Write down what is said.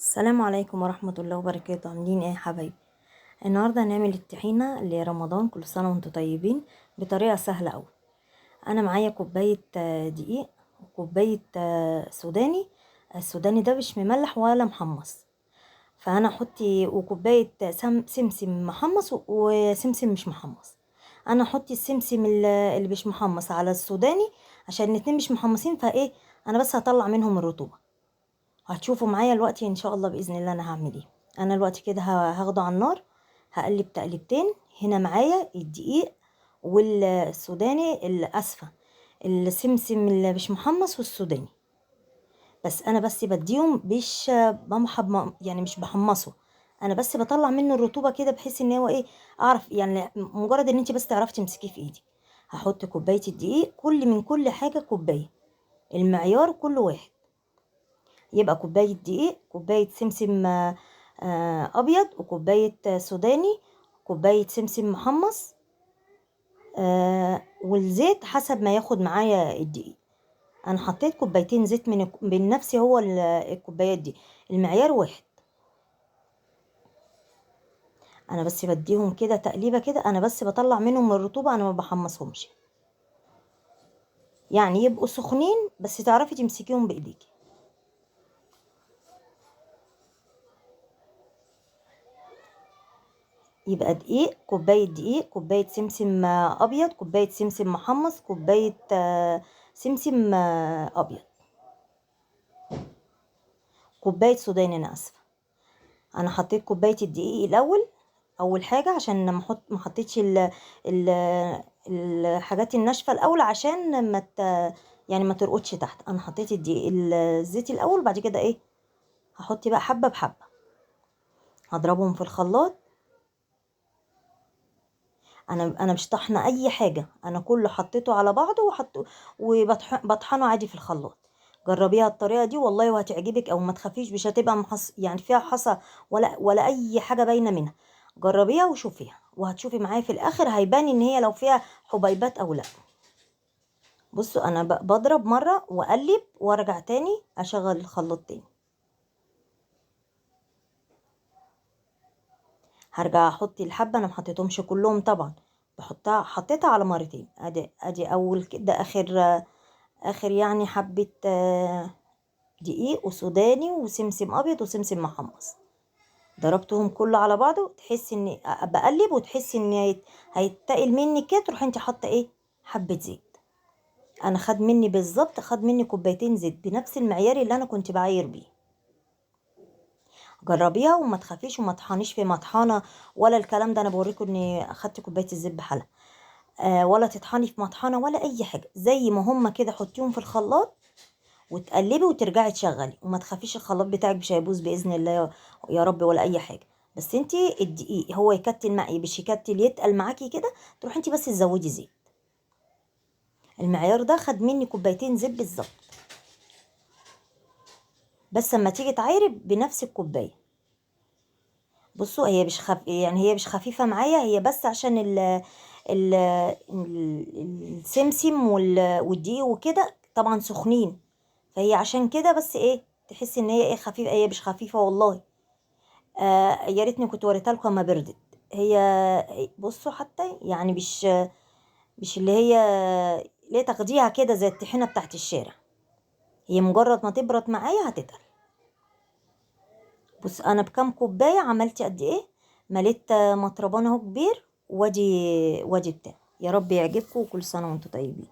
السلام عليكم ورحمة الله وبركاته. عاملين ايه يا حبايبي؟ النهاردة هنعمل الطحينة لرمضان، كل سنة وانتم طيبين، بطريقة سهلة اوي. انا معايا كوباية دقيق وكوباية سوداني. السوداني ده مش مملح ولا محمص، فانا احط وكوباية سمسم محمص وسمسم مش محمص. انا احط السمسم اللي مش محمص على السوداني عشان الاتنين مش محمصين، فايه انا بس هطلع منهم الرطوبة. هتشوفوا معايا الوقت ان شاء الله باذن الله انا هعمل ايه. انا الوقت كده هاخده على النار، هقلب تقلبتين. هنا معايا الدقيق والسوداني الاسفه، السمسم اللي مش محمص والسوداني، بس انا بس بديهم مش بمحب، يعني مش بحمصه، انا بس بطلع منه الرطوبة كده بحيث ان هو ايه، اعرف يعني مجرد ان انت بس تعرفي تمسكيه في ايدك. هحط كوباية الدقيق، كل من كل حاجة كوباية، المعيار كل واحد. يبقى كوباية دقيق، كوباية سمسم ابيض، وكوبايه سوداني، كوباية سمسم محمص، والزيت حسب ما ياخد معايا الدقيق. انا حطيت كوبايتين زيت من نفسي، هو الكوبايات دي المعيار واحد. انا بس بديهم كده تقليبه كده، انا بس بطلع منهم الرطوبة، انا ما بحمصهمش، يعني يبقوا سخنين بس تعرفي تمسكيهم بايديكي. يبقى دقيق، كوباية دقيق، كوباية سمسم ابيض، كوباية سمسم محمص، كوباية سمسم ابيض، كوباية سوداني. انا اسفه، انا حطيت كوباية الدقيق الاول اول حاجة عشان ما حطيتش الحاجات الناشفه الاول عشان ما يعني ما ترقدش تحت. انا حطيت الدقيق الزيت الاول، وبعد كده ايه هحط بقى حبه بحبه، هضربهم في الخلاط. انا مش طحنه اي حاجة، انا كله حطيته على بعضه وبطحنه عادي في الخلاط. جربيها الطريقة دي والله وهتعجبك، او ما تخافيش مش هتبقى يعني فيها حصى ولا اي حاجة باينة منها. جربيها وشوفيها وهتشوفي معايا في الاخر هيبان ان هي لو فيها حبيبات او لا. بصوا انا بضرب مرة واقلب وارجع تاني اشغل الخلاط تاني. هرجع احط الحبة، انا ما حطيتهمش كلهم طبعا، بحطها حطيتها على مرتين. ادي اول كده اخر يعني حبه دقيق وسوداني وسمسم ابيض وسمسم محمص، ضربتهم كله على بعضه. تحسي ان بقلب وتحسي ان هيتقل مني كده، تروحي انت حاطه ايه حبه زيت. انا خد مني بالظبط، خد مني كوبايتين زيت بنفس المعيار اللي انا كنت بعاير بيه. جربيها وما تخافيش وما تطحنيش في مطحنه ولا الكلام ده، انا بوريكم اني اخدت كوباية الزيت بحالها، ولا تطحني في مطحنه ولا اي حاجة، زي ما هما كده حطيهم في الخلاط وتقلبي وترجعي تشغلي، وما تخافيش الخلاط بتاعك مش هيبوظ باذن الله يا رب ولا اي حاجة. بس انتي الدقيق هو يكتل معي، مش يكتل يتقل معاكي كده، تروحي انتي بس تزودي زيت. المعيار ده خد مني كوبايتين زيت بالظبط، بس اما تيجي تعايري بنفس الكوباية. بصوا هي مش يعني هي مش خفيفة معايا، هي بس عشان ال ال السمسم والدقيق وكده طبعا سخنين، فهي عشان كده بس ايه تحسي ان هي ايه خفيفة. هي مش خفيفة والله، يا ريتني كنت وريتها لكم ما بردت. هي بصوا حتى يعني مش اللي هي ليه تاخديها كده زي الطحينه بتاعت الشارع، هي مجرد ما تبرد معايا هتتقل. بص انا بكام كوباية عملت قد ايه، مليت مطربان اهو كبير، وادي بتاع. يا رب يعجبكم وكل سنة وانتم طيبين.